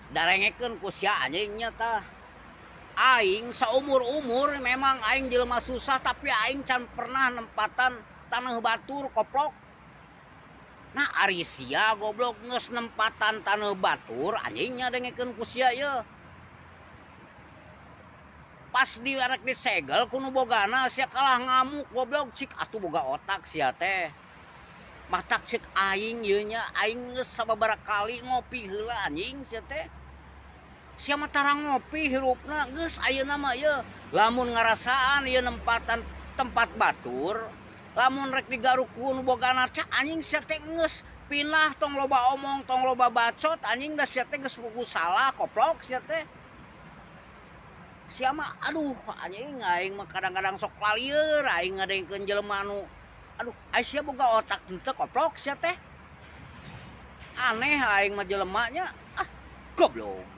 Darengekeun ku sia anjing nya tah. Aing saumur-umur memang aing jelema susah, tapi aing can pernah nempatan taneuh batur, koplok. Nah, ari sia goblok geus nempatan taneuh batur anjing nya, dengekeun ku sia ieu. Pas di rek disegel ku nu bogana, sia kalah ngamuk, goblok. Cik atuh boga otak sia teh. Matak cek aing ieu nya, aing geus sababaraha kali ngopi heula anjing sia teh. Sia mah tara ngopi hirupna geus ayeuna mah ieu. Lamun ngarasaan ieu nempatan tempat batur, lamun rek digaruk ku nu bogana teh anjing, sia teh geus pindah, tong loba omong, tong loba bacot anjing, da sia teh geus puguh salah, koplok sia teh. Sia mah aduh anjing, aing mah kadang-kadang sok lalieur aing ngadengkeun jelema anu aduh, ai sia boga otak henteu, koplok sia teh? Aneh aing mah jelema nya, ah goblok.